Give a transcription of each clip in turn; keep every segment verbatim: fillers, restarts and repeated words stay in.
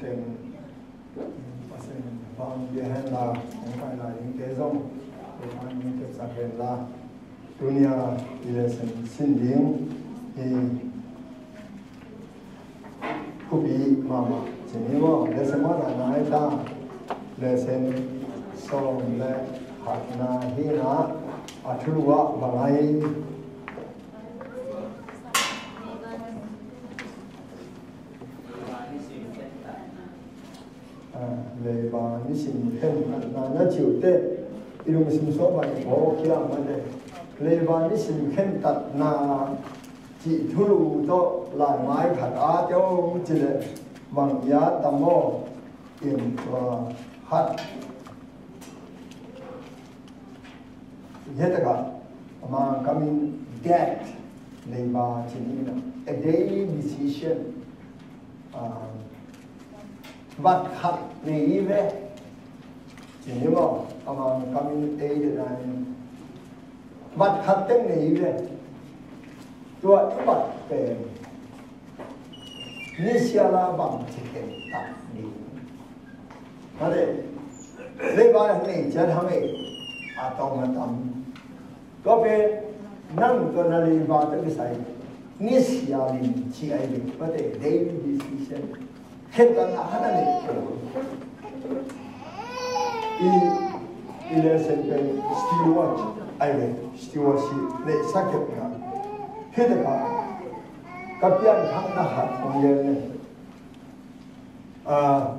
Pasian, Pasian bang bia hen la, hong pai lai dingte zong, Pasian bang bia hen la, tuni a i lesson sin ding hi. Thupi mahmah ci ni maw, lesson mah na nai ta, lesson sawm le khatna hi na, a thulu ah bang a hi. Ah, leiba nisim khentatna na ci uh teh, i lungsim sung pan i phawk hiam a le. Leiba nisim khentatna cih thulu tawh laimai khat a te om ci le bang i at tam maw? In tua khat Hiatakah a Mangkamin debt, leiba ci ni na, a daily decision. Ah, vat khat nei ve ci ni maw, a Mangkamin ei de na in vat khat teng nei ve. Tua i vat pen nisiala bang ci khen tak ding. Mate, leiba nei ciat hang ei, a tawng a tam. Tua pen nang tua na leiba tawh kisai nisialin ci ai ding. Mate, daily decision. Khen tan a hana nei. I, i lesson pen steward ai le, stewardship, neihsa kepna. Hiatakah ka pianthakna khat kong gen ne. Ah,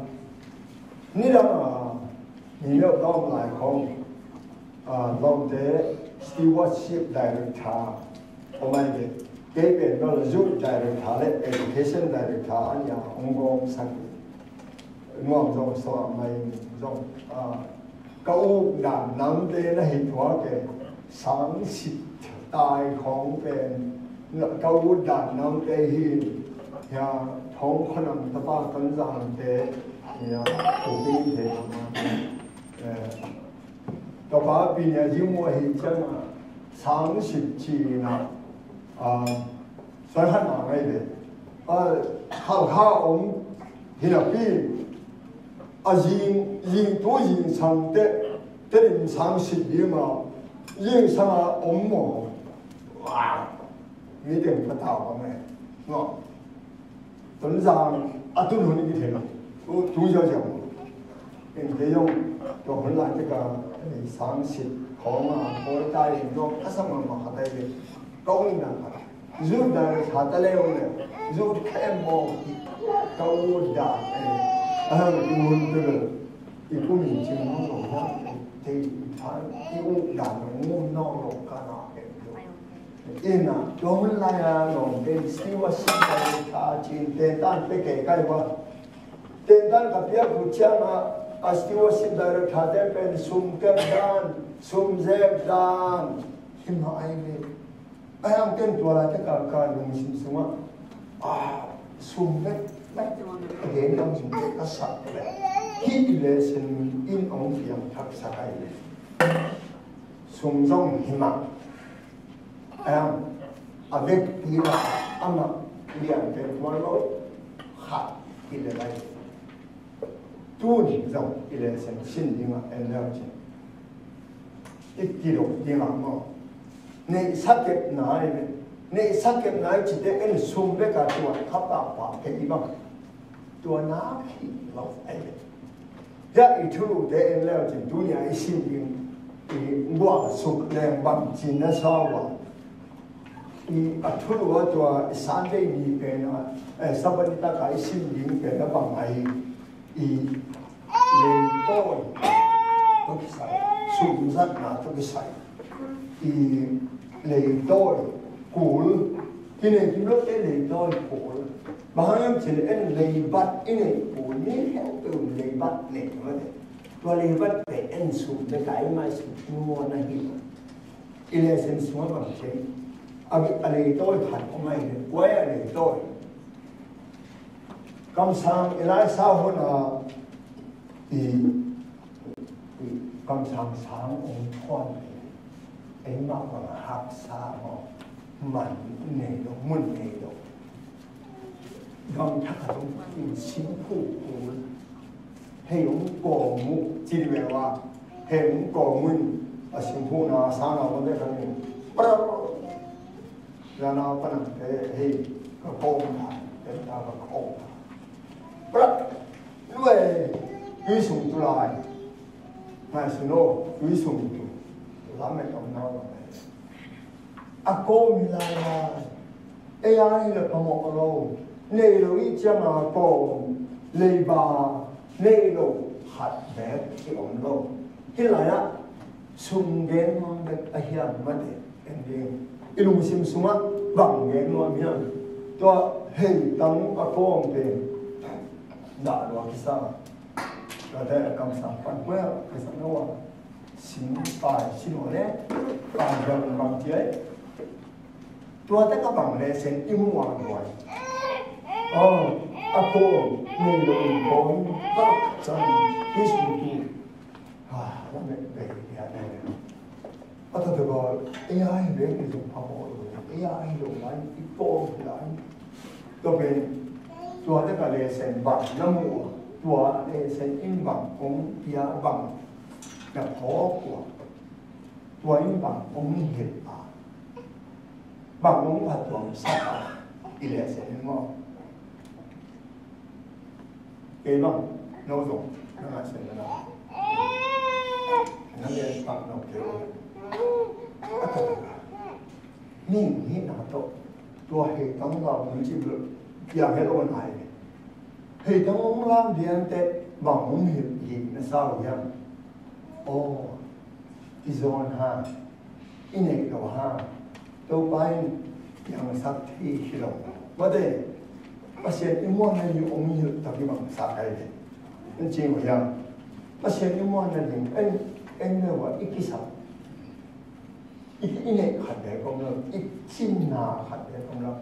nidang a mi meuh ka om lai khong, ah, lawmte stewardship director om ai ve. Kei pen bel youth director le education director a nia hong gawmsak nuam zong suak mai zong, ah, ka uk dan namte na hi tuak e. Sangsit tai khawng pen ka uk dan namte hi. Hia Thong Khonam tapa Tonzangte, hia Pu Pingte, eh, tapa pi nia Jim Mua hi ciang a Sangsit ci na, ah, Suan khat mah ngai ve. A, Halkha om hi napi, a zing, zingtu zingsang te, te dim sang sit ding a, zingsang a om maw. Wa, mi teng patau ka me. Maw. Tonzang a tun hun i thei lo. Tu, tu ziau ziau. Eng te zong, tua hun lai te ka, eh, sang sit khawng a, kawi tai zong, a sang mahmah khat ai ve. Ka ung dan khat. Zut dan khat a leu le, zut khem maw, ka ung dan, eh, a hang i hun te le, i kum in cing hong lo na, te i than, i ung dan, ngum nong lo ka na, eh, ina, tua hun lai a, nong pen, siwa sin dan, ta cin, te tan, pe ke kai wa. Te tan ka piak hu ciang a, a stewardship director te pen, sum kep dan, sum zek dan, him ha ai le. Ai ang ken tua lai te ka, ka lungsim sung a, a, sum bek, bek, a gen lam sum bek ka sak bek. Hi i le sin in ong piang thak sak ai le. Sum zong hi ma. Ai ang, a bek pi la, ama lian pen tua lo, khat i le lai. Tuni zong i le sin sin ding a en leu cin. I kidok ding a maw. Neihsa kepna i ve. Neihsa kepna i cite en sum bek a tua kha pahpah kei i bang. Tua nak hi lo ai ve. Hia i thulute en leu cin tunia i sin ding i gual suk leng bang cin na sa ua. I a thulu a tua i Sunday ni pen a, eh, Sabbath ni taka i sin ding pen a bang ai. I leitawi tawh kisai, sumzatna tawh kisai. I leitawi kul, i nei kim lote leitawi kul. Bang hang hiam cih leh en leibat i nei kul, mi khempeuh in leibat nei mah teh. Tua leibat pen en sum bek a i mai sum nuam na hi. I lesson sungah bang ci, a, a leitawi khat om ai le, kua a leitawi. Kamsang Elisha hun a i, i kamsang sang ong thuan, eimah bang haksa maw, man nei lo, mun nei lo. Gam thak a zong in singkung kul, Hei hong kawm uh ci di ve ua. Hei hong kawm uh in a singphukna a sang a mawte khan in, para, zana panangte hei ka kawm ta, tenta ka kawm ta. Para, lue, tui sung tu lai. Ngai sung lo, tui sung tu. Lamet om na om. A kawm hi lai lai. Ei a hi le phamawh lo. Nei lo i cianga kawm. Leiba nei lo khat bek i om lo. Hi lai ah sum gen nuam bek a hiam mate en ding. I lungsim sungah bang gen nuam hiam? Tua hei tang a kawm pen dah lua kisa. Tuate a kamsang pan hua kisa na ua. Sin pai sin ole. Pai bang bang tiai. Tuate ka bang le sen i muang muai. Oh, a ko nei lo in ko in ka chan i sin ki. Ah, la me be ya ne. A ta te ba, ei a hi be ni zong pha mo lo. Ei a hi lo lai i ko lai. Tua pen, tuate ka le sen bang na mu. Tua le sen in bang kong pia bang na phawk ua. Tua in bang hong hilh a, bang hong phattuamsak a, i lehsen in maw? Kei bang, no zong na ngaihsun na, na lian pak no kei. A tak a, mi hihna tawh tua hei tang lau hong cih lo, piang het aw nai. Hei tang hong lam diante bang hong hilh, hilh na sa uh hiam? Aw, i zawn ha, i neih lo ha, Topa in piangsak thei hi lo. Mate, Pasian i muanna ding hong hilh tak i bangsak ai ve. An cing uh hiam? Pasian i muanna ding, en, en lo a i kisak. I, i neih khat ve kom lo, i cinna khat ve kom lo.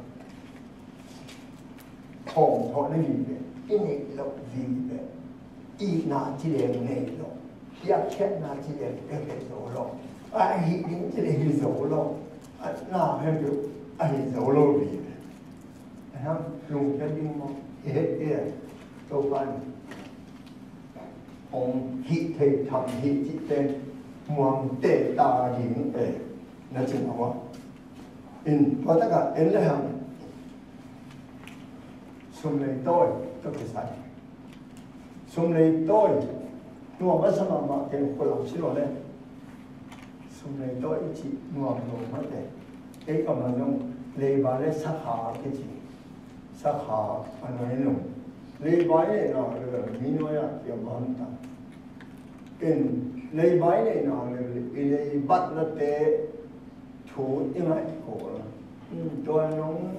Thawng thawh na vive, i neih loh vive, itna ci leng nei lo, piakkhiatna ci leng pia kei zo lo, a hih ding ci leng hi zo lo, a na hempeuh a hi zo lo vive. Ahem, lungkia ding maw, i het e, Topa in hong hih thei tham hih cihte muang teh ta ding e, na cin a wa. In, tua taka en le hang. Sum lei tawi, tua kisai. Sum lei tawi. Nuam a sa mahmah ken khualam si lo le. Sum lei tawi i ci nuam lo mate. Ei ka ma zong leiba le sakha kici. Sakha a nuai lo. Leiba e na le mi nuai a kiam ham ta. In, leiba e na le i leibat na te thu i ngaih ko la. Tua nong,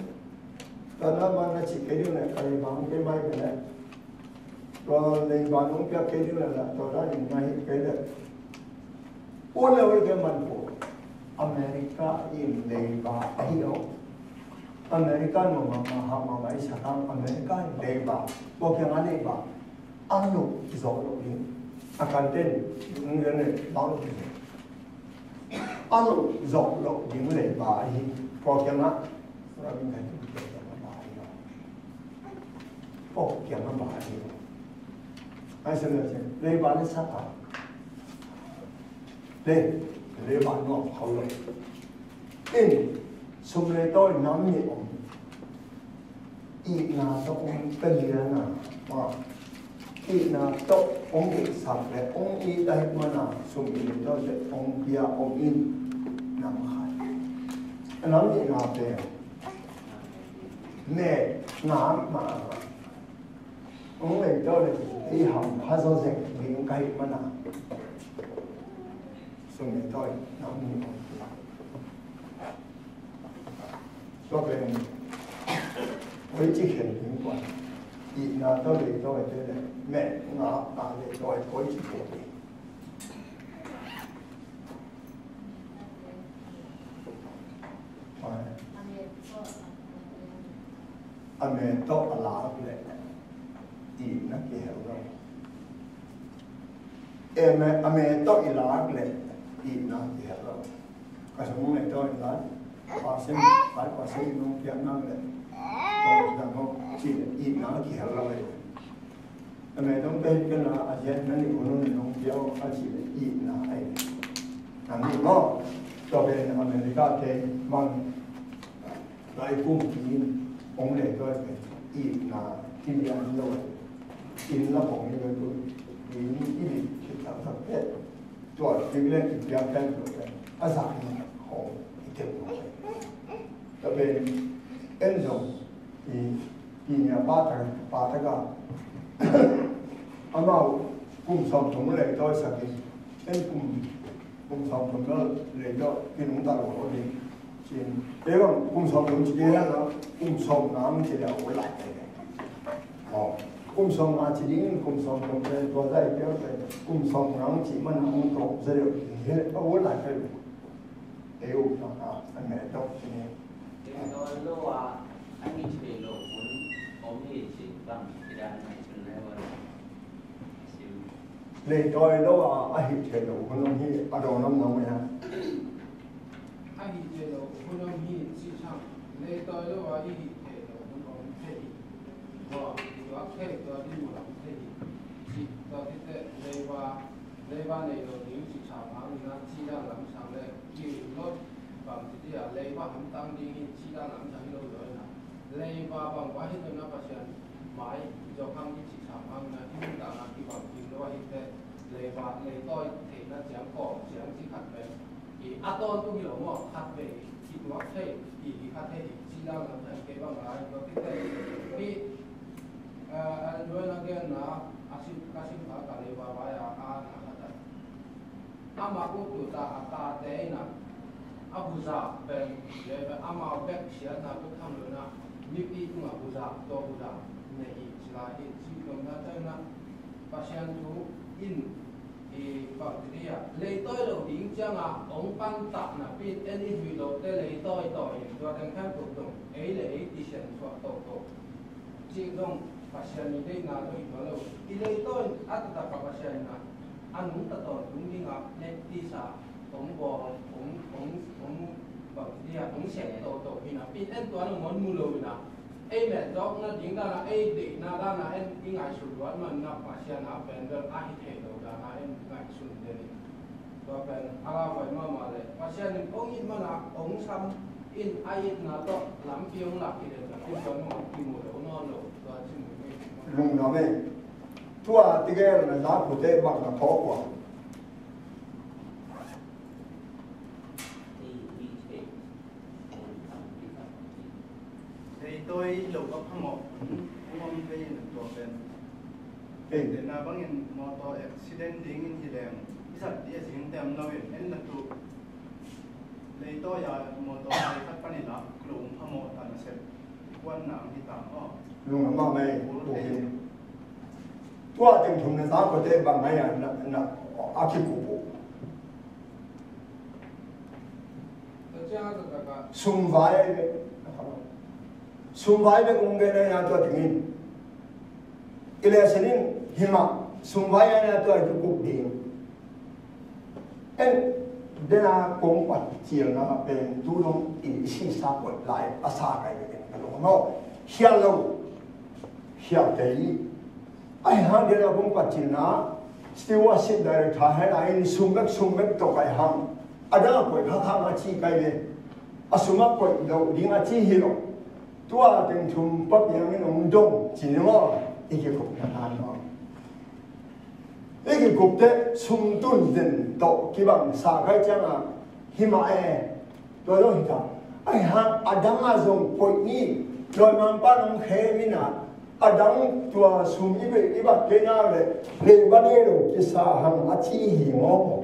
tua na man na cih kei ding le, ka leiba hong kei mai kei le. Tua leiba nong piak kei ding le la, tua na in na hih kei le. Ua le ua le kei man ko. America in leiba ahi o. America no ma ma ha ma ma i sa kang America in leiba. Tua kia nga leiba. A nuh zawh loh ding. A kan ten, nung gen le, bang loh ding. A nuh zawh loh ding leiba ahi. Pawlkhiatna, Rabin kan tu pawlkhiatna ba ahi. Pawlkhiatna ba ahi. Ai sen le sen, leiba le sa ta. Le, leiba nuam khau lo. In, sum le tawi nam ni om. Itna tawh hong pia lian a, a, itna tawh hong deihsak le hong it ahih mana sum in tawh le hong pia om in nam khat. A nam nihna pen nek ngak mah a, hong lei tawh le ei hampha zaw zek ding ka hih mana sum in tawh nam nih hong pia. Tua pen koici khen ding kua. Itna tawh lei tawh te le, meh ngakna lei tawh koici khen ding. A me tawh a lak le itna kihel lo. E me, a me tawh i lak le itna kihel lo. Ka sung le tawh i lak, percent, five percent i nung piak nang le tawh i lak ho, ci le itna kihel lo le. A Mei dong te hi ken a, a zian na nih hun hun nong piau a ci le itna ai. Nang nih maw? Tua pen America te mang lai kum in ong le tua pen itna kilian lo ai. In la bong ni pen tu in i dik khit tak tak pet. Tua kik le i piak pen tua pen a zak ni hong i tek lo ai. Tua pen en zong i, i nia pa tak, pa tak a. Amau kum sawm thum le tawi sak in, en kum, kum sawm thum le tawi in ung ta lo ding. Cin, e bang kum sawm thum ci ding na, kum sawm nga ang ci le a ula. Aw, kum sawm nga ci ding, kum sawm thum le tua zai piak le, kum sawm nga ang ci man a ung tawp zai le, he, a ula kai. E u na, a, a me tawp ci ni. Leitawi lo a, a hih theih loh hun om hi cih bang ci dan ngaihsun le ua. Leitawi lo a, a hih theih loh hun om hi a dawn om nang mah a. A hih theih loh hun om hi cih sang. Leitawi lo a i hih theih loh hun om thei hi. Tua, tua thei, tua ding mun om thei hi. Cih tua tite leiba, leiba nei lo ding cih sang hangin a ci dan lam sang le. Kiu lo bang ci dia, leiba hamtang ding hi ci dan lam sang hi lo lo na. Leiba bang ba hi lo na Pasian mai, zo khang hi ci sang hang na, i hun ta na ki bang kim lo hi te. Leiba, leitawi theihna ciang kawm ciang ci khat ve. I a tawntung hi lo maw, khat ve, i tuak thei, i, i khat thei, i ci dan lam sang kei bang lai, tua tite. I, a, a, nuai na gen na, a sim, ka sim kha ka leiba ba ya, a, na khat a. Amah ut uh ta a tate in a, a huza pen, le pen amau bek siatna bek tham lo in a, mipi tungah huza, tua huza nei hi ci lai hi, ci lom na teng na, Pasian thu in, i bang ti dia, leitawi lo ding ciangah hong pantahna pi in en i huih lote leitawi tawi in, tua teng khempeuh dong, ei le ei kisian suah toto. Cih zong Pasian i deihna tawh hi tuan lo. I leitawi in a taktak a Pasian in a, a nungta tawntung dingah nektis a hong bawl, hong, hong, hong, bang ci dia, hong sem toto hi na. Pi en tuan lo mawn mu lo hi na. Ei met zawkna ding dan a, ei deihna dan a, en i ngaihsut luat man na Pasian a pen bel a hi thei lo dan a, en ngaihsun den in. Tua pen a la vai mahmah le Pasian in hong it man a hong sam in a itna tawh lampi hong lak hi le, tua pen hong kimu lo nawn lo, tua ci mu hi. Lungdam e. Tua tigel na za kute bang na phawk ua. Leitawi lo a phamawh hong om thei in tua pen. Hei. Tena bangin motor accident dingin hi leng i zat dih a zing tem lo in en na tu. Leitawi a motor khat pan i lak lo hong phamawh ta nasep. Kuan nang hi ta maw. Lungdam mahmah e. Tua teng thum na za kute bang ngai a na, na a kikup uh. Sumvai bek. Sumvai bek ung gen a tua tengin. I le sinin himah sumvai a tua i kikup ding. En dena kong pat cilna pen tu dong i sisa koih lai a sa kai bek in ka dong maw. Hial lo. Hial kei. Ai hang dia la bung pat cil na, stewardship director hai la in sum bek sum bek tawh kai hang. A dang a koih khak hang a ci kai ve. A sum a koih lo ding a ci hi lo. Tua teng thum pa piang in ong dong ci ni maw. I kikup na tan maw. I kikup te sum tun den tawh kibang sa kai ciang a hi mah e. Tua zong hi ta. Ai hang a dang a zong koih ni. Lawimangpa nong khem in a, a dang tua sum i bek i bak kei na le, leiba nei lo kisa hang a ci hi maw.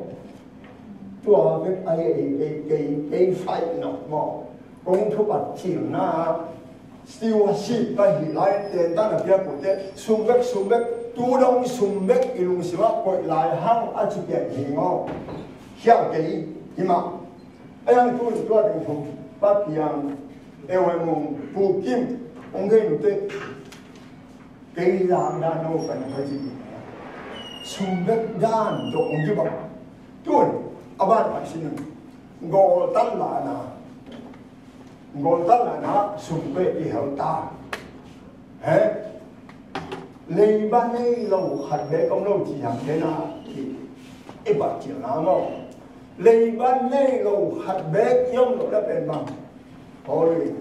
Tua bek a ei, ei, ei, ei faih nawk maw. Kong thupat cilna, stewardship ka hi lai te, dan a piak uh te, sum bek, sum bek, tu dong sum bek i lungsim ah koih lai hang a ci pian hi maw. Hial kei, hi mah. A yang tu in tua ding thum, Pa Piang, Ewe Mung, Pu Kim, ong gen ute, kei zang dan no kan ka ci. Sum bek dan dong ong kibang. Tun, a ban pai sin, gol tan la na, gol tan la na, sum bek i hel ta. He? Leiba nei lo khat beek om lo ci hiam, kei na i, i bak cil na maw. Leiba nei lo khat beek i om lo na pen bang. Sorry,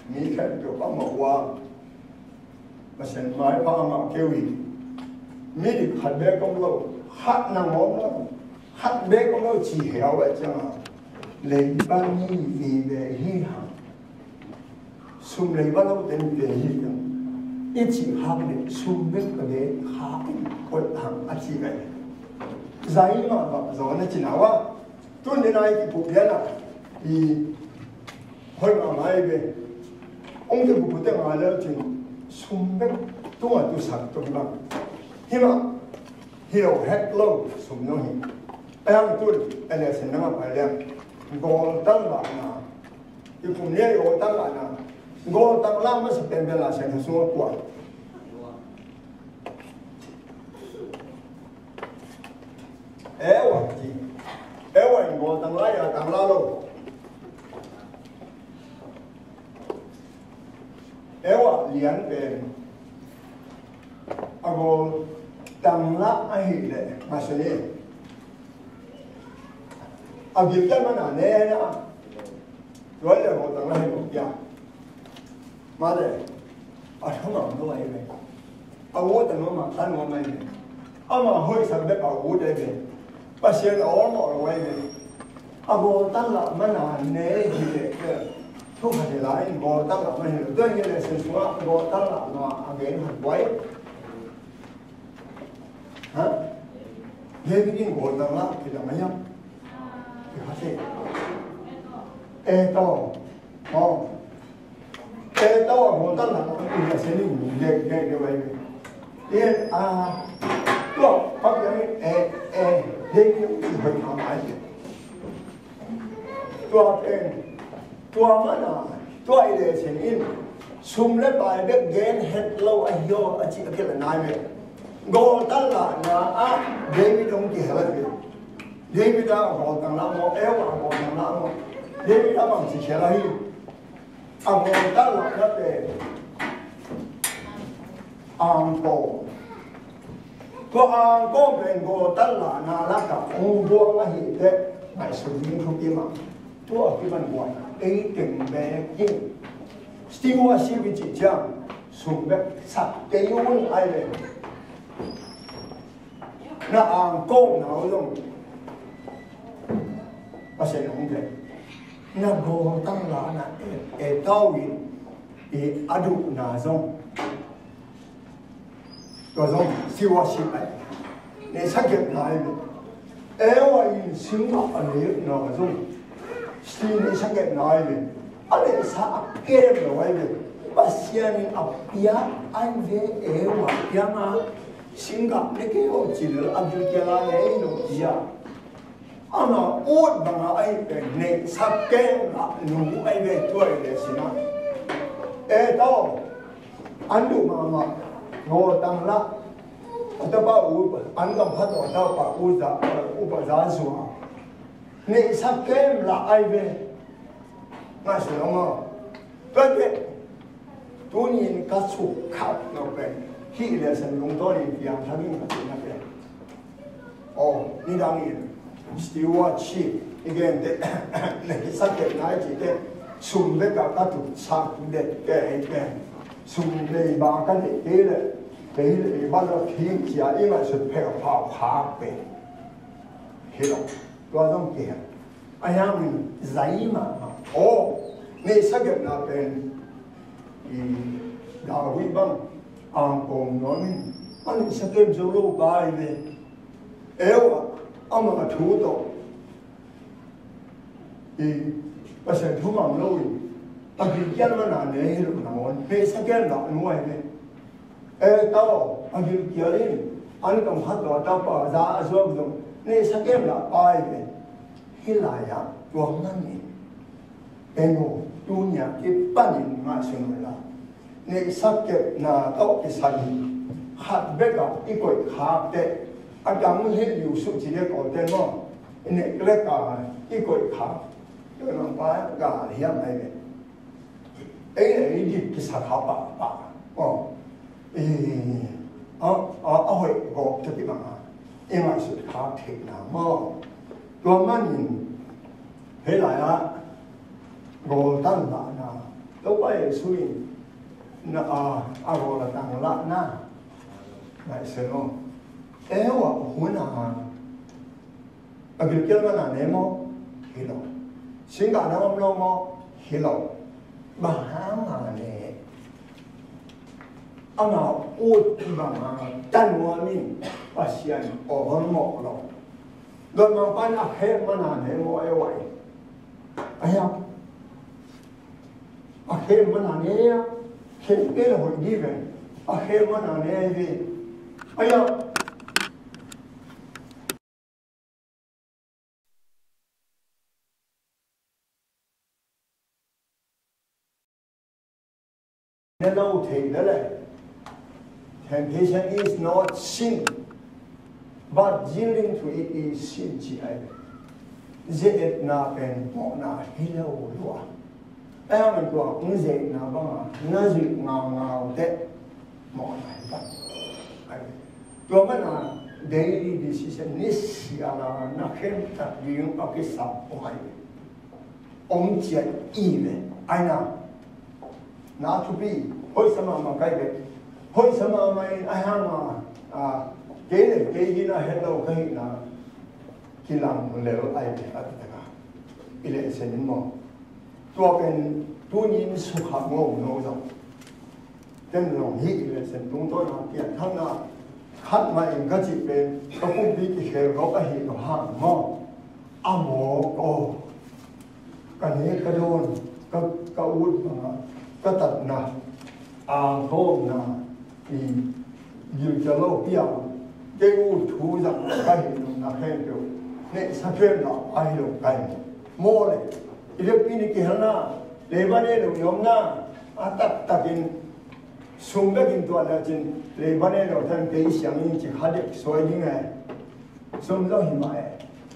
mi khempeuh a mawh ua. Pasian maipha a ngah kei uh hi. Midik khat beek om lo, khat na ngawm lo, khat beek om lo ci hiau a ciang a, leiba nei vive hi hang. Sum leiba lo ten ve hi hang. I cih khak le sum bek ka ve khak in koih hang a ci ve. Zai mah bang zaw na ci na ua. Tun ni nai kipuh pian a i hoi mah ngai ve. Ong kipuh puh te ngai leu cin sum bek tunga tusak tung bang. Hi mah hi lo het lo sum no hi. A yang tun a le sen na ma pai lem. Gol tal ba na. I kum nia i gol tal ba na. Gol tal la ma sa pen bela sen ha sung a kuai. Ewa ci. Ewa in gol tang lai a tang la lo. Ewa lian pen a gol tang la ahih leh masa ni. A gil kian mana ne na. Tua le gol tang la hi lo kia. Mate, a thumang lo ai ve. A ut a nuam a khan nuam ai ve. Ama hoih sak bek a ut ai ve. Pasian a awlmawh lo ai ve. A gawltan lah mana ne hi leh bel thu khat hi lai in gawltan lah mana hi lo. Tua hi leh sin sungah gawltan lah ma a gen khat buai. Ha? David in gawltan lah kidang a hiam? Kikha se. Eh, tawh. Aw. E tawh a gawltan lah in a sianin dek dek dek lai ve. E a tua pak yang e e dek dek i hoih kha mai. Tua pen tua mana tua i le sianin sum le pai bek gen het lo a hio a ci a kila nai ve. Gawltan lah na a David ong kihel ve. David a gawltan lah maw, e a gawltan lah maw. David a bang ci khel a hi. A gawltan lahna pen angkawm. Tua angkawm pen gawltan lahna lakah hong buang ahih teh ngaihsun ding thupi mah. Tua a kipan buai ei teng bek hi. Stewardship i cih ciang sum bek sak kei un ai ve. Na angkawmna uh zong Pasian hong thei. Na gawltan lahna e tau in i a duhna zong tua zong stewardship ai. Neihsa kepna ai ve. Ewa in singah a neihna zong Stephen i sa kep nai ve. A neihsa a kem lo ai ve. Pasian in a piak ai ve. Ewa piang a singgah ne kei aw ci lel a gilkial a nei lo ci a. Ama ut bang a ai ve. Neihsa kem a nu ai ve tua i le sina. E tau. An duh mahmah. Ngaw tang lah. A tapa u an gam khat a tapa u za u pa za zua. Neihsa kem lah ai ve. Ngaihsun lo maw? Tua teh tuni in ka suk khat lo pen hih leh san lungdawn in piangthak in ka cihna pen. Aw, nidang in stewardship i gen teh neihsa kepna i cih teh sum bek a ka tut sak det kei pen sum leiba ka neih kei leh kei leiba lo thim cia i ngaihsut phel phau khak pen hi lo. Tua zong kihel. A hiangin zai mahmah. Aw, neihsa kepna pen i David bang angkawm nuam in a neihsa kem zo lo pai ve. Eu ah amah a thu tawh i Pasian thumang lo in a gilkial mana ne hi lo nangawn neihsa kem lah nuai ve. E tau a gilkial in an kam khat tawh a tapa za a zuak zong neihsa kem lah pai ve. Hih lai-ah tua ngan in eng aw tuni-ah kipanin ngaihsun uh la. Neihsa kepna tawh kisai khat bekah i koih khak teh a dang hilh liu suh ci dek awte maw? I neglect a i koih khak teh lampa gal hiam ai ve. Ei le ei dik kisa kha pahpah. Aw. Ei, a, a, a hoih gawp ta kibang a, i ngaihsut khak theihna maw? Tua manin hei lai-ah gawltan lahna, Topa Jesu in na, a, a gawl a tang lahna ngaihsun aw. Ei a hun a a gilkial mana ne maw? Hi lo. Singgah na om lo maw? Hi lo. Bang hanga ne? Ama ut banga tanuam in Pasian aw hon mawh lo. Lotmangpa in a khem mana ne maw? Ei wai. Ahi a, a khem mana ne a, khem kei lo hoih dih ve. A khem mana ne ahi ve. Ahi a, ne lo thei leh leh. Temptation is not sin, but yielding to it is sin, ci ahi. Ze-etna pen mawhna hi lo lua. Ei hang tua hong ze-etna banga na zuih ngaungau teh mawhna hi ta. Tua mana daily decision, nisiala na khemtak ding a kisam om ahi ve. Om ciat i ve. Aina na thupi, hoihsa mahmah kai ve. Hoihsa mahmah in ahi hanga, a, kei le kei hi na het lo ka hihna kilang lel ahi ve a, i lehsen in maw? Tua pen tuni in sukha ngau no zong. Ken zong hih lehsen tungtawn a pianthakna khat mah in ka cih pen ka pumpi kikhel gawp ahi lo hang maw? A mawk aw. Ka nek ka dawn, ka, ka ut banga ka tatna, angkhawmna, i gilkial lo piang, kei ut thu zang ka hi lo na khempeuh neihsa khempeuh a hi lo ka hi. Maw le, i vekpi ni kihelna, leiba ne lo i omna, a taktakin sum bekin tuah le cin, leiba ne lo tan kei siangin ci kha dek suai ding e. Sum zong hi mah e.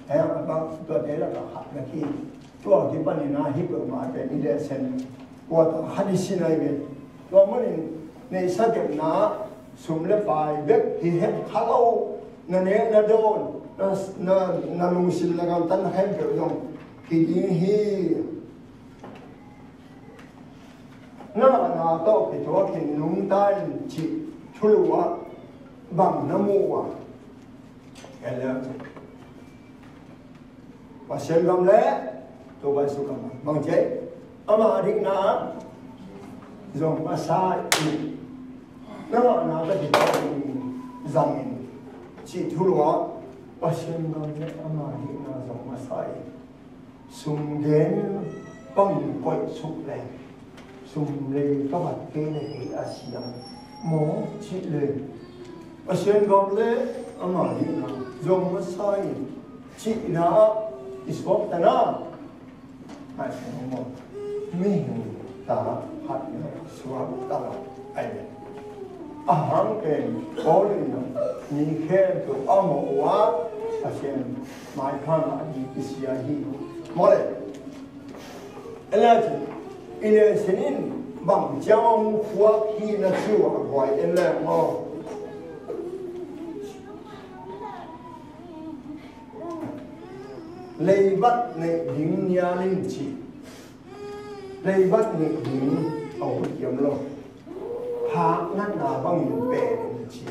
Hei a bang tuate lakah khat na ki. Tua kipanin a hi peuhmah pen i lehsen kua ta khat i sin ahi ve. Tua manin neihsa kepna sum le pai bek hi het kha lo, na nek na dawn, na, na, na lungsim na gamtat na khempeuh zong hi ding hi. Na ngahna tawh kituakin nungta in cih thulu ah bang na mu uh a? Ken le Pasian gam le Topa Jesu gam bang ci, ama dikna zong a sa in, na ngahna tawh kituakin zang in cih thulu ah Pasian gam le ama dikna zong a sa in. Sum gen bangin koih suk le sum lei ka vat kei le kei a siang maw cih le Pasian gam le ama dikna zong masa in cihna ah i suakta na. Ngaihsun maw? Mihing ta khat le suak ta lo ahi ve. A hang pen Paul in mi khempeuh a mawh uh a, Pasian maipha ngah ding kisia hi. Maw le? Ela ci, i lehsen in bang ciang hong phuak hi na ci uh a guai en le maw? Leibat neih ding nial in ci. Leibat neih ding a hoih hiam lo. Phak natna bangin pen in ci.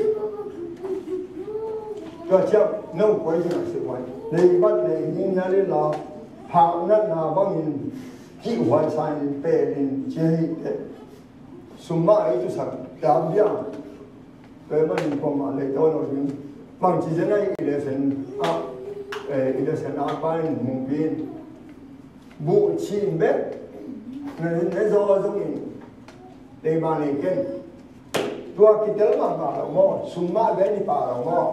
Tua ciang no koi ding a si huai. Leibat neih ding nial in la phak natna bangin kihhuai sa in pen in ci hi teh. Sum mah ei tusak dam bia. Tua manin kuamah lei tawn lo ding. Bangci zen a i lehsen ah, eh, i lehsen ah pa in hong pia in. Buh cin bek. Ne, ne zaw zong in. Leiba nei ken. Tua kitel mahmah lo maw? Sum mah bek i pa lo maw?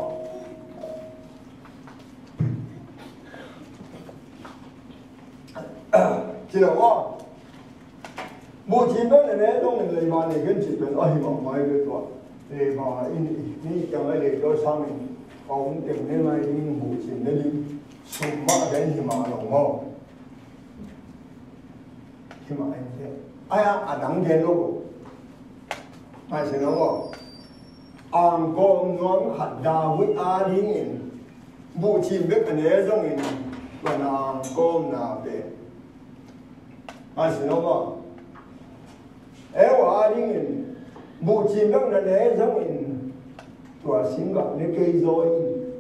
Ci lo maw? Buh cin bek ne ne dong in leiba nei ken cih pen ahi mahmah hi ve tua. Leiba in ni kiang a lei tua sang in a om teng ne ngai ding buh cin ne ding sum mah gen hi mah lo maw? Hi mah en te. Ai a, a dang gen lo. Mai se lo maw? Angkawm nuam khat David adingin buhcim bek a ne zongin, bana angkawmna pen a si lo maw? Eva adingin buhcim bek na ne zongin tua singgah ne kei zaw in.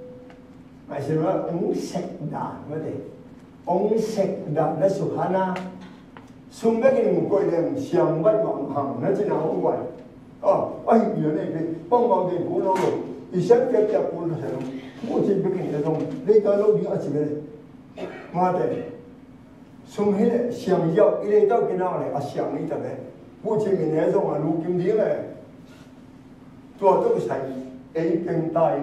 A si lo, hong sek dan mate. Hong sek dan na sukha na. Sum bekin hong koih leng siang bai mah hang na cina hong bai. A, a hih bia nei kei. Bang bang kei kul lo lo. I siang kei kei kul lo se lo. Buhcim bekin ne zong. Lei ta lo ding a ci le. Mate. Sum hi leh siang ziau, i lei tau kei nak leh a siang hi ta ve. Buhcim i ne zong a lu kim ding leh. Tua tawh kisai ei peng ta hi.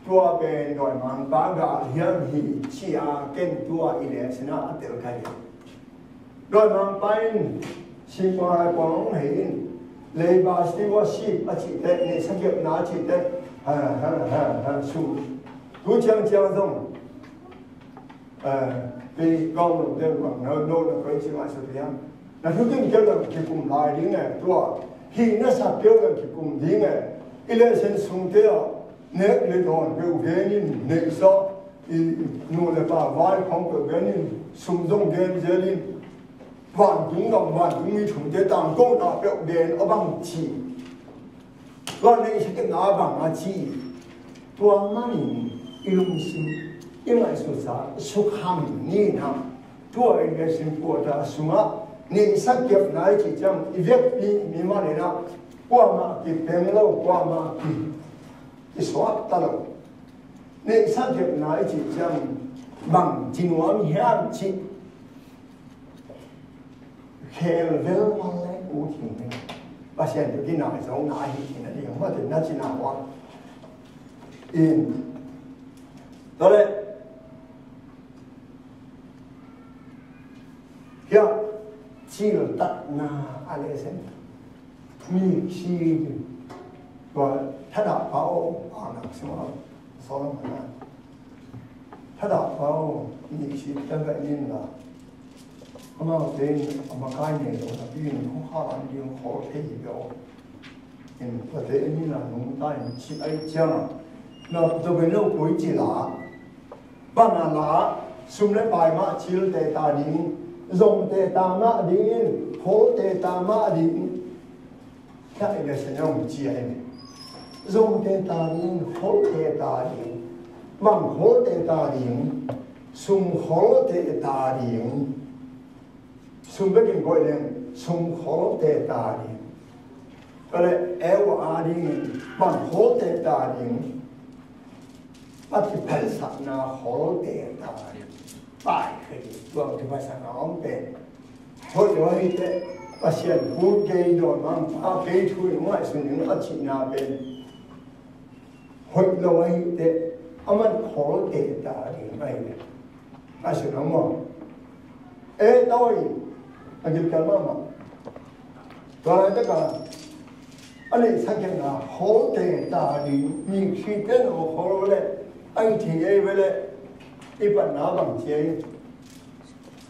Tua pen dawimangpa gal hiam hi ci a ken tua i leh sina a tel ka hi. Dawimangpa in singkung lai kuang hong hei in, labour stewardship a cih teh, neihsa kepna a cih teh, ha, ha, ha, ha, sum. Tu ciangciang zong, eh, kei gawm lo den bang, no, no, no, koi ci ngai sa piang. Na thu kim keu le kikum lai ding e, tua. Hih na sak keu le kikum ding e. I leh sen sum te a, nek le dawn keu gen in, neihsa, i nu le pa vai khong keu gen in, sum zong gen zel in. Vantung gam, vantung mi thumte tangkona peuh den a bang ci. Tua neihsa kepna a bang a ci. Tua manin i lungsim, i ngaihsutsa sukham ni na. Tua i lungsim puata sungah neihsa kepna i ci ciang i vekpi mi mah le na. Kuamah kipeng lo, kuamah ki, kisuak ta lo. Neihsa kepna i ci ciang bang ci nuam hiam ci. Khel vel mal le u thing ne. Pasian tawh kinai zong na hi thing na ding mate na cina huang. In. Tua le. Hia. Cil tatna a le sen. Mi si. Tua thadah pa o. A nak sima. Solomon a. Thadah pa o, nih si ta vet nin la. Amaute in a makai nei lo napi in hong kha an ding khol thei hi ve aw. In pate in la nungta in ci ai ciang a. Na to ve lo koi ci la. Bang a la, sum le pai mah cil te ta ding, zong te ta mah ding in, khol te ta mah ding. Ka i le se nong ci a hi. Zong te ta ding, khol te ta ding. Bang khol te ta ding. Sum khol te ta ding. Sum bekin koih leng, sum khol te ta ding. Ka le eu a ding, bang khol te ta ding. A kiphatsakna khol te ta ding. Pai khe ding, tua kiphatsakna om pen. Hoih lo ahih teh, Pasian kul kei, dawimangpa kei thu in ngaihsun ding a cihna pen. Hoih lo ahih teh, a man khol te ta ding ahih teh. A si lo maw? E tawi, a gilkial mahmah. Tua laitak a, a neihsa kepna khol te ta ding, mi khit ten aw khol le, a i thei ei ve le, i patna bang ci ei.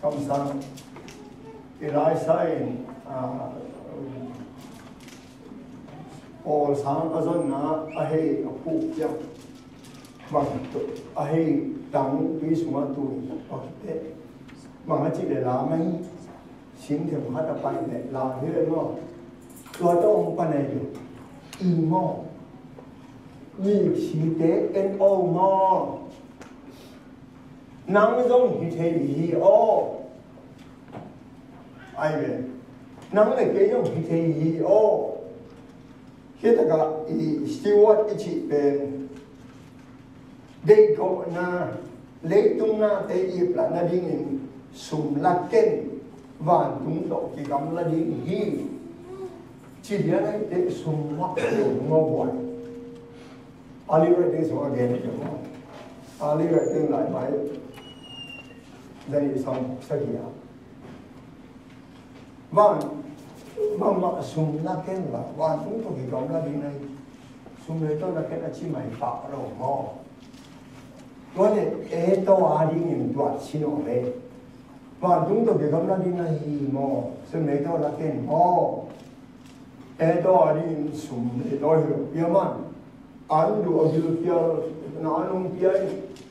Kamsang, Elisha in, ah, pawlsang a zonna a hei a phuk ciang, bang a hei tang tui sungah tui a kite, bang a cih le lam a hi, singthem khat a pai le lam hi le maw? Tua tawh hong pan ei lo. I maw? Mi site en aw maw? Nang zong hi thei hi aw. Ai ve. Nang le kei zong hi thei hi aw. Hi takah i steward i cih pen deihkawhna, leitung nate i pla nadingin sum la ken, vantung tawh kigamla ding hi. Ci lian ahih teh sum lak lo maw buai. Early writing sungah gen hi maw? Early writing lai mai. Zani sawm sagih a. Van, bangmah sum la ken la, vantung tawh kigamla ding na hi. Sum le tawh la ken a ci mai pah lo maw? Tua le e tawh a dingin tuat sin aw le. Vantung tawh kigamla ding na hi maw? Sum le tawh la ken maw? E, tua ding sum le tua hi lo pia man. An du a bil pia, na an ong pia,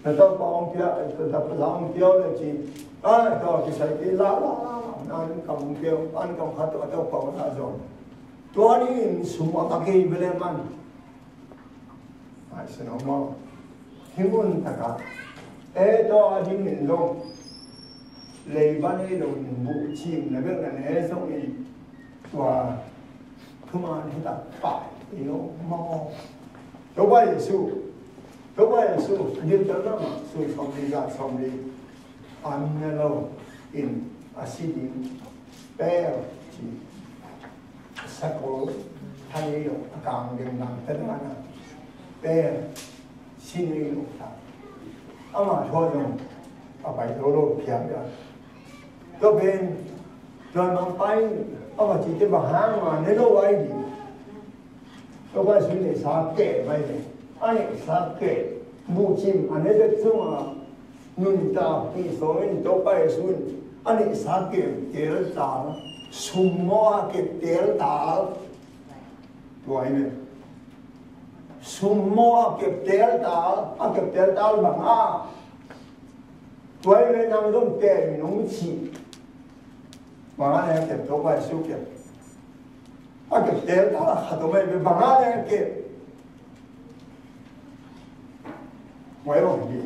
na tapa ong pia, na tapa ong pia le ci. A, tua kisai te la, la, la, la, na an kam ong pia, an kam khat tua tua pa na zong. Tua ding sum a ka kei bele man. Ai, sino mo. Hi mun taka. E, tua ding in lo. Leiba nei lo in bu cim na bek na ne zong in. Tua thuman hi tak pai i lo maw. Topa Jesu, Topa Jesu, a dil tel na ma su som li ga som li. An ne lo in a si ding. Pel ci. Sakol tha nei lo a kang ding nang ta dana. Pel si nei lo ta. Ama thua zong a pai lo lo phiam ya. Tua pen, tua mang pai, a va ci te bang hang ma, ne lo ai di. Tua pai sui ne sa ke mai ne. Ai sa ke, bu cim, a ne bek sung a, nun ta, pi so in, tua pai sui, a ne sa ke, tel ta, sum mo a ke tel ta. Tua ai ne. Sum mo a ke tel ta, a ke tel ta bang a. Tua i ve nang zong kep in hong ci. Bang a leh a kep to pai su kep. A kep tel ta la khat om a i ve bang a leh a kep. Wai bang hi.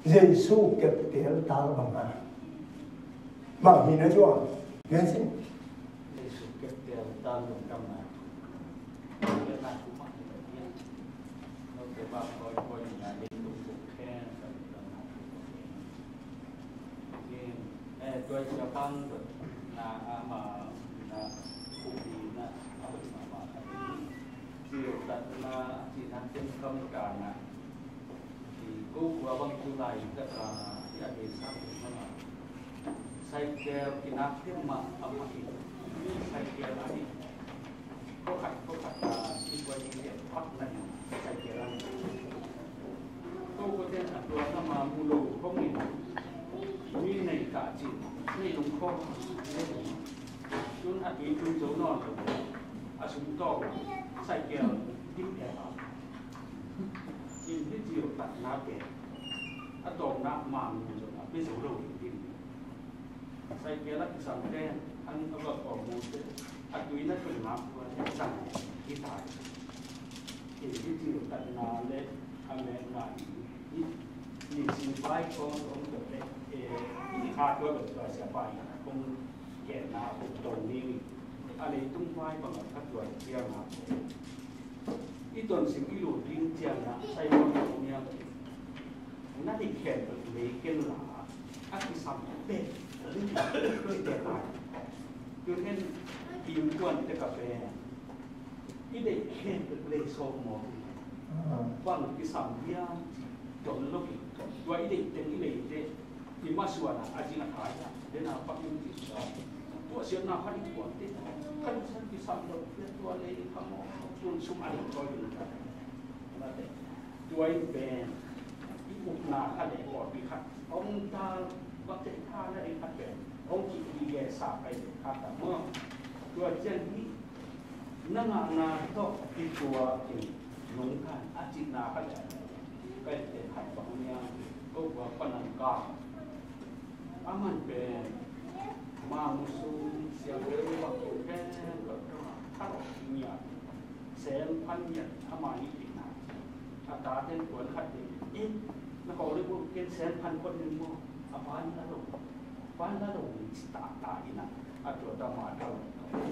Jesu kep tel ta bang a. Bang hi na zua. Gen sin. Jesu kep tel ta bang a. Ko khua bang tu lai tak a i a dei sa tu ma. Cycle kinak te ma a ma i. Cycle a i. Ko khat ko khat a si kua i te pak na i. Cycle a i. Ko ko te a tua na ma mu lo ko mi. Mi nei ka cin. Nei lung ko. Tun a tui tui zo nawn lo. A sum tawh. Cycle dik e a. In hi ci lo tatna pen a tawpna mang mun zong a pia zo lo ding ding. Cycle a kisam pen an a va kawm mu te a tui na tun nak tua te zang hi ta. In hi ci lo tatna le a mekna in hi. Ni si pai kawm kawm tua le e hi kha tua lo tua sia pai kong kena kong tong ni. A leitung pai bang a kha tua tia na. I ton sim i lut ding ciang na Simon Tonia na ni khen lei ken la a kisam pek ling pek lai. Tun hen i kuan te ka pen i dei khen lei sok mo. Bang kisam dia ton lo ki tua i dei teng i lei te. I masuan a a zing a thai a den a pak in ti sa. Tua siatna khat i kuan te khat i san kisam lo le tua le i kham aw tun sum a ding tawi ding ta. Tua in pen i upna khat le pawlpi khat hong tal bak te tha na ding khat pen hong ki i ge sa kai le khat ta maw. Tua cian hi na ngahna tawh kituak in nungkhan a cihna ka leh a leh kaihte khat bang nia ko kua panan ka a man pen ma musu siang le bang pen ka ka khat nia sen phan nia a ma ni kihna a ta ten kuan khat te in na ko le bu ken sen phan kuan ni mo a pa ni a lo. Van la lo ni ci ta ta ina a tua ta ma ta lo.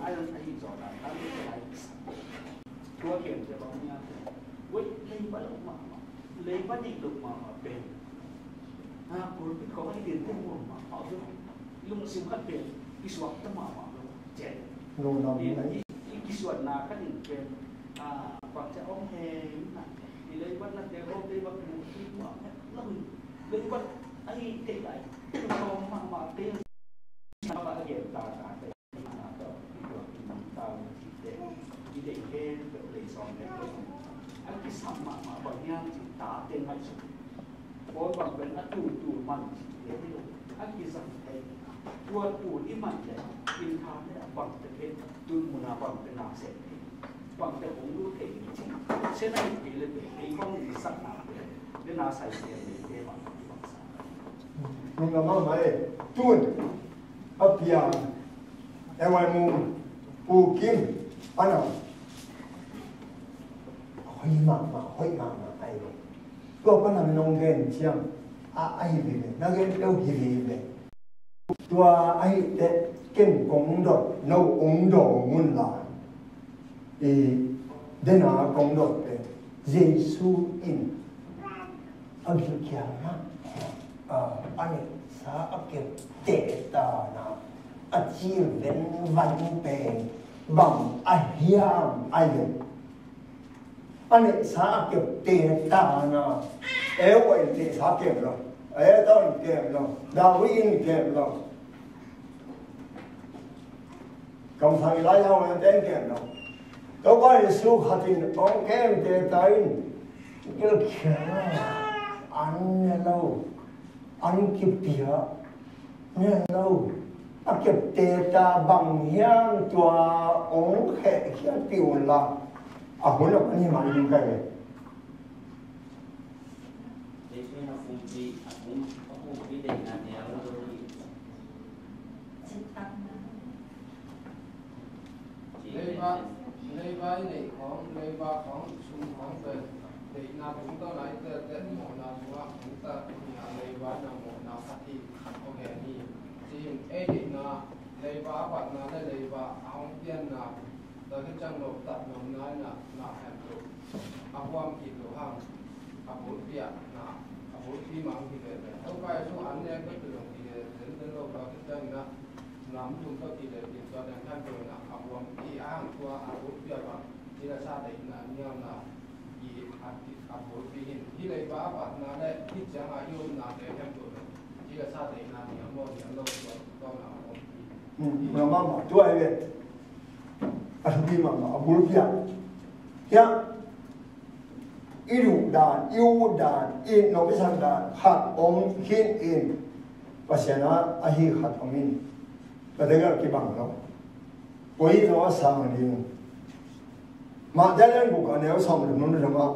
Ai an ai zo la ta ni ai. Tua kian te ba mi a te. Wei lei ba lo ma ma. Lei ba ni lo ma ma pen. Ha pulpit ko ai din te mo ma ma zo. Lung sim khat pen. I suak ta ma ma lo. Chen. Lo na mi ai. I kisuat na khat in pen. A pa cha ong he na. I lei ba na te ho te ba ku ma lo. Lei ba ai te lai. Ko ma ma te. A kisam mahmah bang hiam cih tate ngaihsut. Paul bang pen a tultul man cihte hi lo. A kizang thei. Tua tul i man le, inn kha le bangte pen, tun muna bangte na se te, bangte hong lut thei ding cih, se nai te le te, ei bang i sakna te, le na sai te le te bang i bang sa. Nung na ma mai, tun, a piang, e wai mu, pu kim, ana. Hoi ma ma, hoi ma ma, ai. Tua pana nong gen ciang, a, a hi ve ve, na gen deuh hi ve ve. Tua a hi te ken kong dot, no ong dong un la. I, dena kong dot te, Jesu in a gilkial mah, a, a neihsa a kepte tana a cilven van pen bang a hiam a hi ve. A neihsa a kepte tana, Eva in neihsa kem lo, Adam in kem lo, David in kem lo. Kamsang i lai hau na ten kem lo. Topa Jesu khat in ong kemte ta in, gilkial an ne lo, an kipia ne lo. A kepte ta bang hiam tua ong khehkhiat pi un la. A hun a pan hi mah in kai ve. Leiba, leiba i neih khawng, leiba khawng, sum khawng pen, deihna tungtawn a i teltel mawhna sungah hong tat hi a, leiba in a mawhna khat hi, khat aw gen hi. Ci-in ei deihna, leiba a batna le leiba a hong pianna, tua khit ciang lo tat nopna in a, na khempeuh a huam kik loh hang, a bulpiakna, a bulpi mang hi veve. Topa Jesu an nek bek hi lo hi ve, zenzen lo tua khit ciangin a, nam tum tawh kile pi tua dang khan tua na a huam i a hang tua a bulpiak bang, ci le sa deihna nialna i a, a bulpi hin. Hi leiba a batna le hi ciang a i omna te khan tua na, ci le sa deihna nial maw nial lo tua, tua na a bulpi. Hmm, mah mah, tua hi ve. A thupi mahmah, a bulpiak. Hiah, i duh dan, i ut dan, i nopsak dan khat om khin in, Pasian a ahi khat om in, ka dek a kibang lo. Koi zaw a sang ding. Mate lian guk a neu sawm le nung lamah,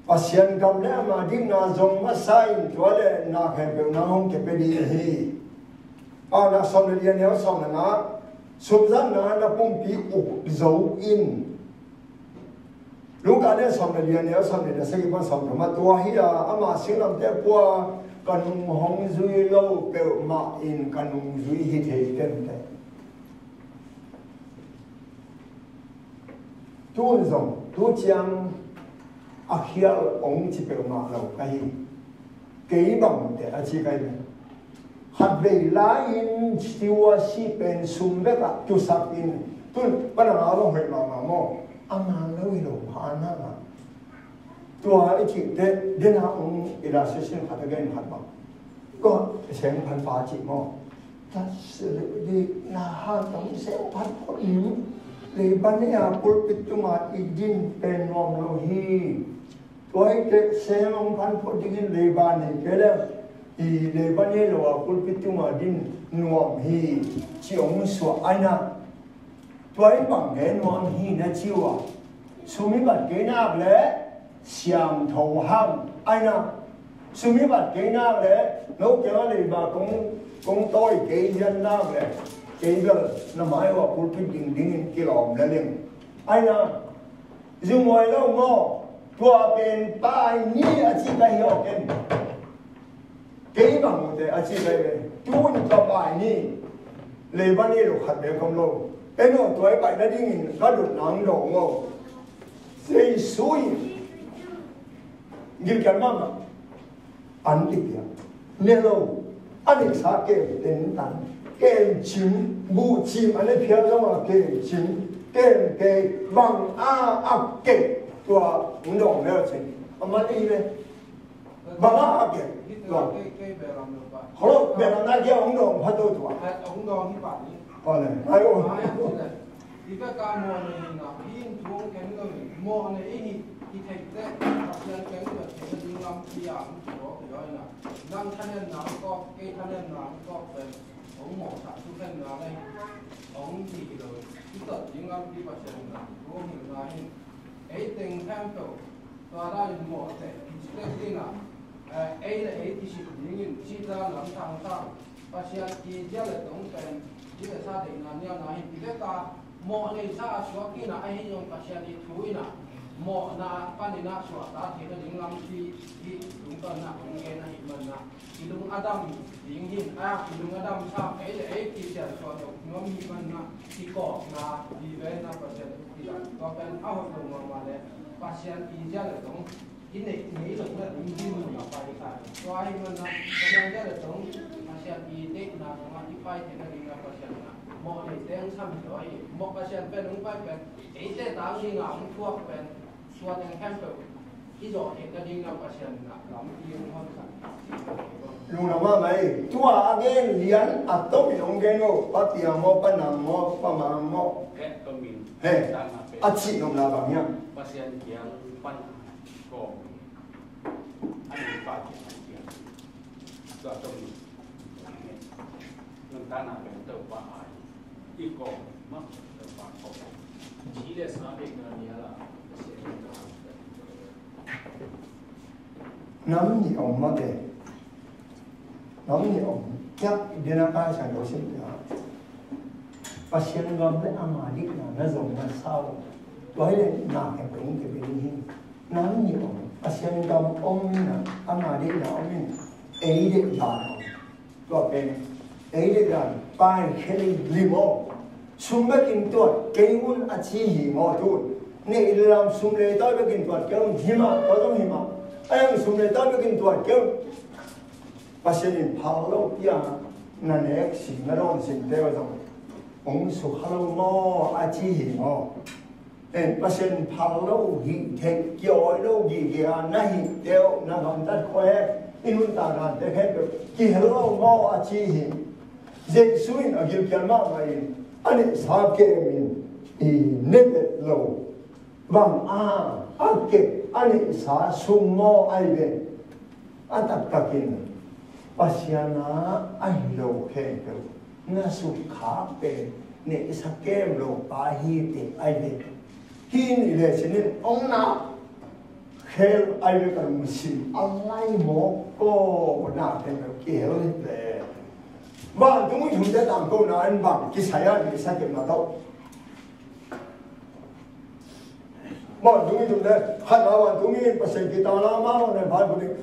Pasian gam le ama dikna zong masa in, tua le na khempeuh nang hong kepia ding ahi. A, na sawm le li a neu sawm le nga, sumzatna na pumpi uk zo in. Luka le sawm le li a neu sawm le li a sagih pan sawm le nga, tua hi a, ama singlamteh pua ka nung hong zui lo peuhmah in ka nung zui hi thei tente. Tun zong tu ciang a khial ong ci peuhmah lo ka hi. Kei bangte a ci ka hi. Khatvei lai-in tua si pen sum bekah tusak in, tun pana nga lo hoih mahmah maw? A nga lo hi lo, a na nga. Tua i cihte dena ong illustration khat a gen khat bang. Ko seng phan pa cih maw? Tat si le di na ha tong seng phan ko ning. Leiba nei a pulpit tunga i din pen nuam lo hi. Tua hi te seng ong phan ko dingin leiba nei ke le i leiba nei lo a pulpit tunga din nuam hi. Ci ong suah ai na. Tua in bang gen nuam hi na ci uh a, sum i bat kei nak le siangtho ham ai na. Sum i bat kei nak le no kei a leiba kong, kong tawi kei hian nak le kei bel na mai uh a pulpit dingding in kilawm le ling ai na. Zumhuai lo maw? Tua pen pai ni a ci ka hi aw ken. Kei bangte a ci ka hi ve. Tun ka pai ni. Leiba ni lo khat ve kom lo. Eno tua i pai nadingin ka dot nang lo maw? Jesu in gilkial mahmah. An kipia ne lo. A neihsa kem tentan, kem cim, buh cim a ne phial zong a kem cim, kem kei bang a a kei tua hong dawng leu cin a man ei le. Bang a a kei tua. Holo belam na kia hong dawng pha to tua. Hong dawng hi pa ni. Ai o. Hi ka ka mawhna hi na, hi in thu hong keng lo hi, mawhna i hi, i theih teh, Pasian keng lo theihna ding lampi a hong thuak hi lo hi na. Nang thanemna hong kawk, kei thanemna hong kawk pen, hong mawhsak thukhenna le hong hi lo, i tot ding lampi Pasian in a thu hong hilhna hi. Ei teng khempeuh tua dan in mawh teh kici ding a, eh, ei le ei kisit dingin cih dan lam thangthang Pasian i zia le tong pen, zia le sa deihna nialna hi. Ti bek a mawh neisa a suak in a, ahi zong Pasian i thu in a mawhna panin a suakta theihna ding lampi hi. Tungtawn in a hong gen ahih manin a, i lung a dam ding hi a, i lung a dam sa, ei le ei kisiansuah lo nuam hi manin a, kikawkna, i venna Pasian i lam tua pen a hoih lo mahmah leh Pasian i zia le tong i neih ngei lohna ding hi manin a pai ta. Tua ahih manin a Pasian zia le tong, Pasian i deihna tungah i pai theihna ding a Pasian in a mawh neite hong sam hi lo hi. Mawh Pasian pen hong pai pen eite tang ding a hong thuak pen, tua teng khempeuh i zawh theihna ding a Pasian in a lampi hong honsak. Lungdam mahmah ei. Tua a gen lian a tom in hong gen o, Pa Piang maw, Pa Nang maw, Pa Mang maw? He, a cih nopna bang hiam? Pasian kiang pan kawm a nungpa kiang, a kiang. Tua tom in nungtana pen Topa ai. I kawm mah Topa kawm. Ci le sa deihna nial a Pasian in kawm. Nam nih om mah te. Nam nih om. Kiak dena ka sa lo sim te. Pasian gam le ama deihna na zong na sau. Tua hi le na he peng ke peng hi. Nam nih om. Pasian gam om na, ama deihna om in. Ei deihna om. Tua pen ei deih dan paikhia lei lim aw. Sum bekin tuat kei un a ci hi maw tun. Neih lam sum le tawi bekin tuat kei un hi mah, tua zong hi mah. A hiang sum le tawi bekin tuat kei un. Pasian in phal lo pia na nek sim na dawn sim te zong hong sukha lo maw a ci hi maw. En Pasian phal lo hi thei, kiawi lo gige a na hi teu, na gamtat khua he, i nuntak nante khempeuh kihel lo maw a ci hi. Jesu in a gilkial mahmah in a neihsa kem in i ne bet lo. Bang a a kep a neihsa sum maw ai ve. A taktakin Pasian a a hi lo khempeuh na sukkhak pen neihsa kem lo pa hi te ai ve. Hi ni le sinin ong na khel ai ve ka lung sim a lai mawk ko na khempeuh kihel hi ve. Vantung i thumte tangkona in bang kisai a neihsa kepna tawh. Vantung i tumte khatna vantung i Pasian kitang la ma ne bai bu ding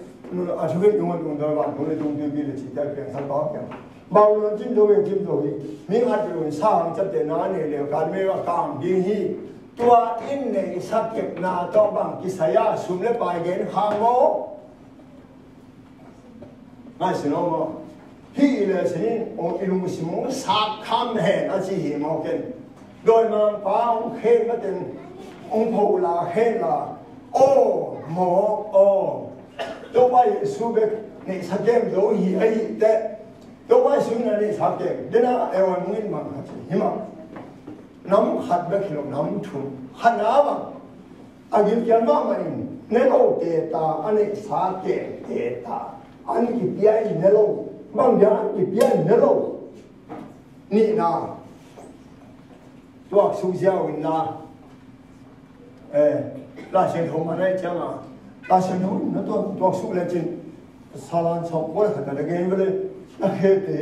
a thu khin tung tung doi vantung le tung tung bi le ci ta piang sa ba piang. Bau lo cin do ye cin do hi. Mi khat lo sa hang chap te na ne le kan me wa kang ding hi. Tua in ne sa kepna tawh bang kisai a sum le pai gen khang maw. Ngai sin om maw? Hi i le sinin ong i lungsim ong sak kham hen a ci hi maw ken. Dawimangpa ong khen maten ong pho la khen la. Aw maw aw. Topa Jesu bek neihsa kem zo hi a hi teh. Topa Jesu na neihsa kem dena ewan mungin mang khat hi maw. Nam khat bek hi lo nam thum khatna bang. A gilkial mahmah in ne lo te ta, a neihsa kem te ta. An kipia in ne lo. Bang dia an kipia in ne lo. Nihna. Tuak suk ziau in la. Eh, la sian thong ma nai ciang a. La sian thong na tuak, tuak suk le cin. Salan sawm pawl khat a gen vele. Na khe te,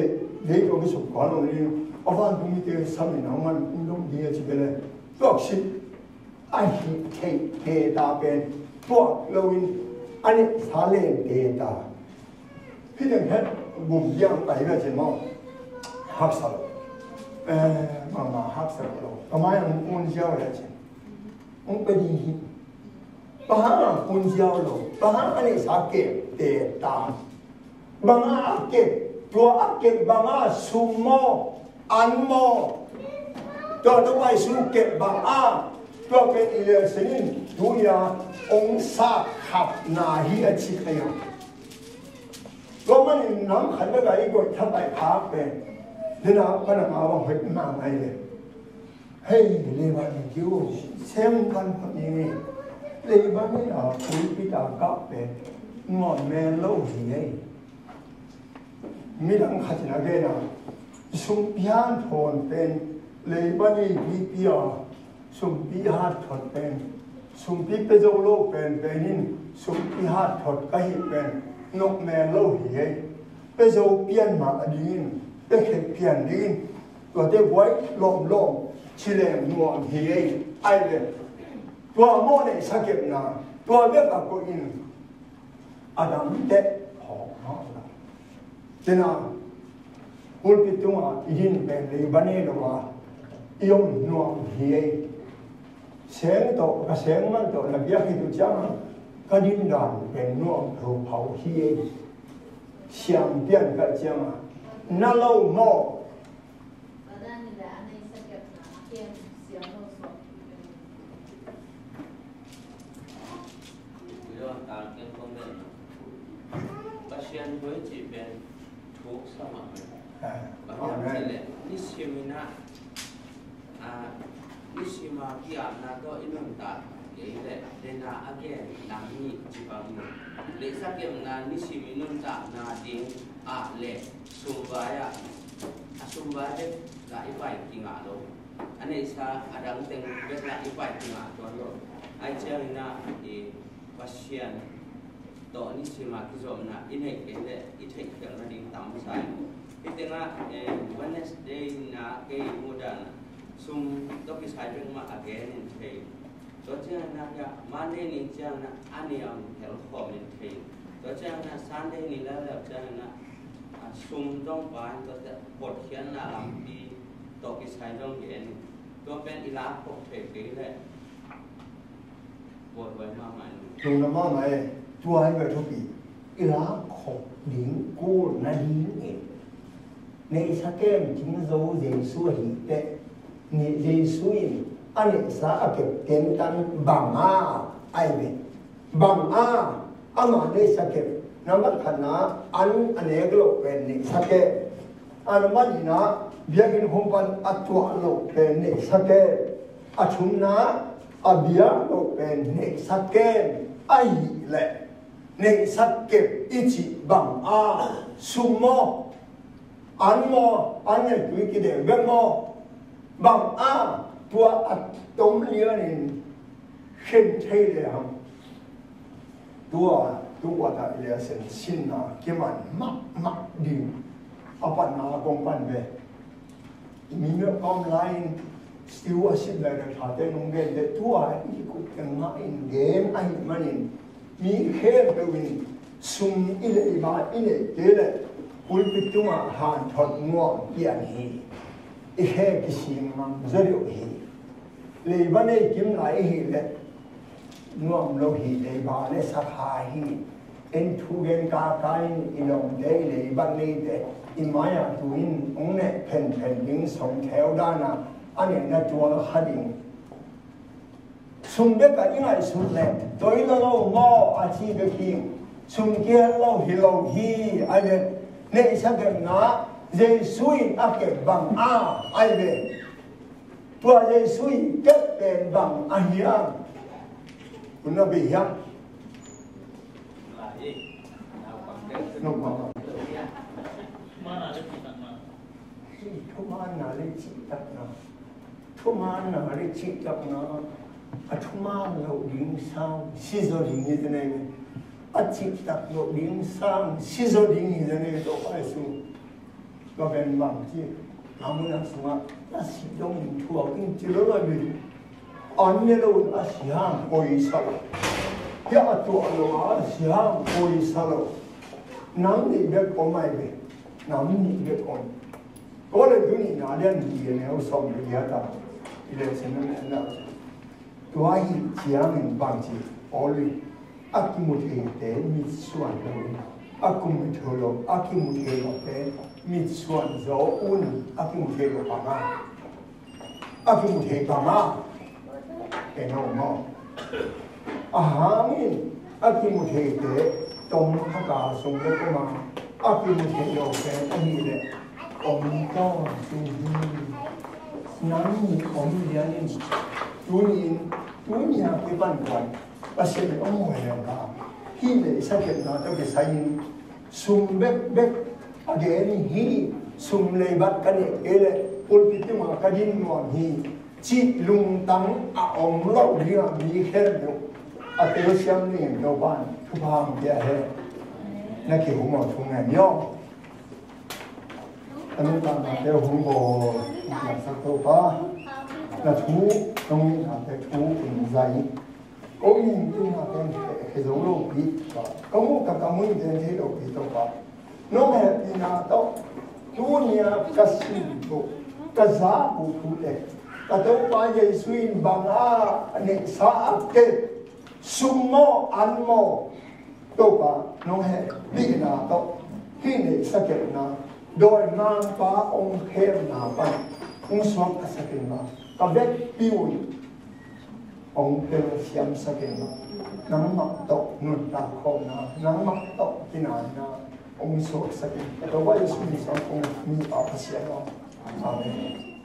dei tuak i suk kuan lo ni. A vantung mite sam in a man ung dong di a ci vele. Tuak sik. A hih theih te ta pen tuak loin a neihsa len te ta. Hih teng het bum diang pai le cin maw. Haksa lo. Eh, mama haksa lo. Kamai ang un ziau le cin. Ung pe ding hi. Bang hang ang un ziau lo. Bang hang a neihsa kem te ta. Bang a kep, tua a kep bang a sum maw, an maw. Tua tua pai sum kep bang a, tua pen i le sinin, tu ya, ong sa khap na hi a ci kaya. Tua man in nam khat bek a i goih thapai khak pen, dena pana ma bang hoih ma ngai le. Hei, leiba ni kiu, sem kan phot ni ni. Leiba ni a, pulpit a kap pen, nuam men lo hi hei. Midang khat in a gen a, Sumpi hanthawn pen leiba nei pipi a, sumpi hanthawn pen, sumpi pia zo lo penpen in sumpi hanthawn ka hih pen nokmel lo hi ei. Pia zo pian mah dingin, pia khek pian dingin, tuate buai lawmlawm ci leng nuam hi ei. Ai ve, tua mawh neihsa kepna, tua bek a koih in a dang teh phawk mah la. Tena, pulpit tungah i din pen leiba nei lo a, i om nuam hi ei. Seng tawh, ka seng man tawh na biak hi tu ciang, ka din dan pen nuam lo phau hi ei. Siang pian ka ciang a, na lo maw? Pasian hoih cih pen thuk sa mah mai. Ah, bang hiam amen. Cih leh, nisim in ah, ah, nisim a ki-apna tawh i nuntak kei leh, dena a gen nang nih ci bang in. Neihsa kepna nisim i nuntakna ding ah leh sumvai ah, a sumvai bek lah i pai kingah lo. A neihsa a dang teng bek lah i pai kingah tuan lo. Ai ciangin ah i Pasian tawh nisim a kizopna i neih kei leh i theihkhialh nading tam sa hi. Hih tengah, eh, Wednesday na kei muhdan ah sum tawh kisai bek mah a gen in thei. Tua ciangin ah hiah Monday ni ciangin ah a niam hel khawm in thei. Tua ciangin ah Sunday ni leuleu ciangin ah, ah, sum zong pa in tua ciang hotkhiatna lampi tawh kisai zong gen in. Tua pen i lak khop thei kei leh buaihuai mahmah in. Lungdam mahmah e, tua hi ve thupi. I lak khop ding kul nading e. Neihsa kem cing zo Jesu ahi teh, ni Jesu in a neihsa a kep tentan bang a, ai ve. Bang a, ama neihsa kep, nambat khatna an a nek loh pen neihsa kep. A nambat nihna, biakinn khong pan a tuah loh pen neihsa kep. A thumna, a biak loh pen neihsa kep. Ahih leh neihsa kep i cih bang a, sum maw, an maw, an le tui kidel bek maw, bang a, tua a tom lianin khen thei le hang. Tua, tu kuatah i le a sen sinna kiman mahmah ding. A patna a kong pan ve. Minute pam lai-in, still a sip lai le thate nong gen te, tua i kut teng mah in gen ahih manin, mi khempeuh in sum i leiba i neih kei leh pulpit tungah hanthot nuam pian hi. I khe kising ngam zaw deuh hi. Leiba nei kim lai i hih leh nuam lo hi, leiba le sakha hi. En thu gen kaka in i lawmte, i leiba neite i mai-ah tu in hong neh phenphen ding, song theu dana a nehna tual kha ding. Sum bek a i ngaihsut leh toi lo lo maw a ci bek hi. Sum kihel lo hi lo hi. A le neihsa kepna Jesu in a kep bang a, ai ve. Tua Jesu i kep pen bang a hiam? Hun na bei hiam? Nopang. Thumanna le cihtakna. Thumanna le cihtakna. A thuman loh ding sang sizaw ding hi te nei. A cihtak loh ding sang sizaw ding hi te nei. Topa Jesu. Tua pen bang ci, a mun a sungah a si dongin thuak in ci lo lai mi. An ne lo a si hang koi sa lo. Hia a tuah lo a si hang koi sa lo. Nam nih bek om ai ve. Nam nih bek om. Ko le tu nih na lian di ne o som le ya ta. I le sen na na. Tua hi ciangin bang ci, Paul in a kimu theite mitsuan lo in, a kimu thei lo, a kimu thei lote mitsuan zaw un, a kimu thei lo bang a, a kimu thei bang a, ken aw maw. A hangin a kimu theite tawm a ka sung le kuma a kimu thei lo pen ahih leh om tawn tu hi. Nang nih om lian in, tuni in, tuni a kipan kuan Pasian in om huai leng ka. Hih le i sakhiatna tawh kisai in sum bekbek a gen hi. Sum leibat ka neih kei leh pulpit tungah ka din nuam hi, cih lungtang a om lo dingah mi khempeuh a telsiam dingin Topa in thupha hong pia hen. Na kihum aw, thu ngen ni aw. Ka nuntaknate hong bawl hong piaksak Topa, na thu, nong ngeina te thu in zai. Ko min tungah ken heh zo lopi Topa, ka muh ka kam uh in ken thei lopi Topa, nong hehpihna tawh tuni-a ka sim uh, ka zak uh thute ka Topa Jesu in bang a neihsa a kei, sum maw an maw, Topa nong hehpihna tawh hih neihsa kepna dawimangpa hong khemna pan hong suaktasak in la, ka vekpi un hong telsiamsak in la, nangmah tawh nuntak khawmna, nangmah tawh kinanna hong suaksak in. Ka Topa Jesu min suang kong ngen, Pa Pasian aw. Amen.